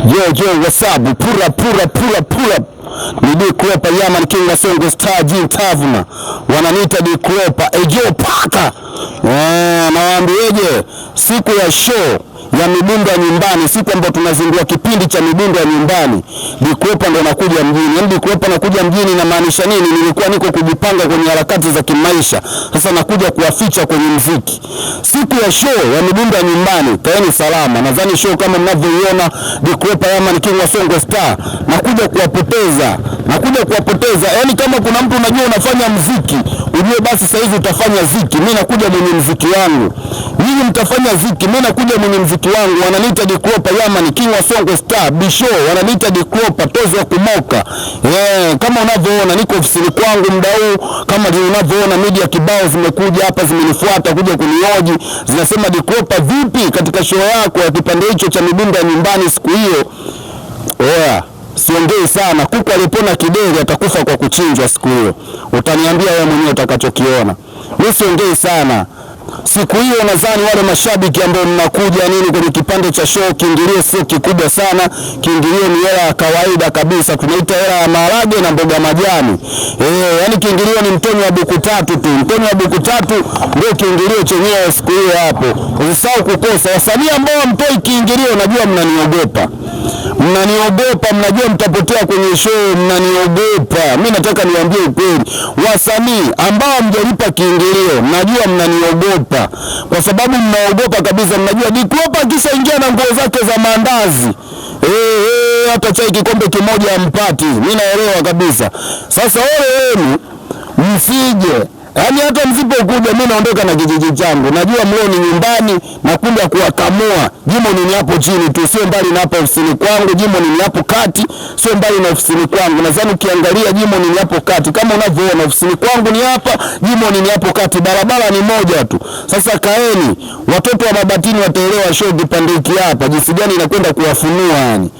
Yo, yo, what's up? Pull up, pull up, pull up, pull up. Ni D Klopa, Yaman King Songo Star G Tavuna. Wananiita D Klopa, Ejo Paka. Nawaambieje, siku ya show ya midundo ya nyumbani, siku ambayo tunazindua kipindi cha midundo ya nyumbani, D Klopa ndo nakuja mjini. Yaani D Klopa nakuja mjini inamaanisha nini? Nilikuwa niko kujipanga kwenye harakati za kimaisha, sasa nakuja kuwaficha kwenye mziki. Siku ya show ya midundo ya nyumbani, kaeni salama. Nadhani show kama mnavyoiona, D Klopa Yaman King wa Songo Star, nakuja kuwapoteza, nakuja kuwapoteza. Yaani kama kuna mtu unajua unafanya mziki, ujue basi sasa hivi utafanya ziki. Mimi nakuja mwenye mziki wangu, nyinyi mtafanya ziki, mimi nakuja mwenye mziki wangu. Wananiita D Klopa Yaman King wa Songo Star Bisho, wananiita D Klopa tozo ya kumoka. Yeah, kama unavyoona niko ofisini kwangu muda huu, kama unavyoona media kibao zimekuja hapa, zimenifuata kuja kunioji, zinasema D Klopa vipi katika show yako ya kipande hicho cha midundo ya nyumbani siku hiyo? Oya, siongei sana. Kuku alipona kideri atakufa kwa kuchinjwa siku hiyo. Utaniambia wewe mwenyewe utakachokiona. Mimi siongei sana. Siku hiyo nadhani wale mashabiki ambao mnakuja nini kwenye kipande cha show, kiingilio sio kikubwa sana, kiingilio ni hela ya kawaida kabisa, tunaita hela ya maharage na mboga majani. Yani kiingilio ni mtonyo wa buku tatu tu, mtonyo wa buku tatu ndio kiingilio chenyewe siku hiyo hapo. Usisahau kukosa. Wasanii ambao hamtoi kiingilio, najua mnaniogopa, mnaniogopa, mnajua mtapotea kwenye show, mnaniogopa. Mimi nataka niwaambie ukweli, wasanii ambao hamjalipa kiingilio, najua mnaniogopa, kwa sababu mnaogopa kabisa. Mnajua D Klopa akishaingia na nguo zake za maandazi, hata chai kikombe kimoja hampati. Mimi naelewa kabisa. Sasa ole wenu msije, yaani hata msipokuja mimi naondoka na kijiji changu. Najua mlio ni nyumbani na kuja kuwakamua. Jimo ni hapo chini tu, sio mbali na hapa ofisini kwangu. Jimo ni hapo kati, sio mbali na ofisini kwangu. Nadhani ukiangalia jimo ni hapo kati, kama unavyoona ofisini kwangu ni hapa, jimo ni hapo kati, barabara ni moja tu. Sasa kaeni, watoto wa Mabatini wataelewa show kipande hiki hapa jinsi gani inakwenda kuwafunua yani.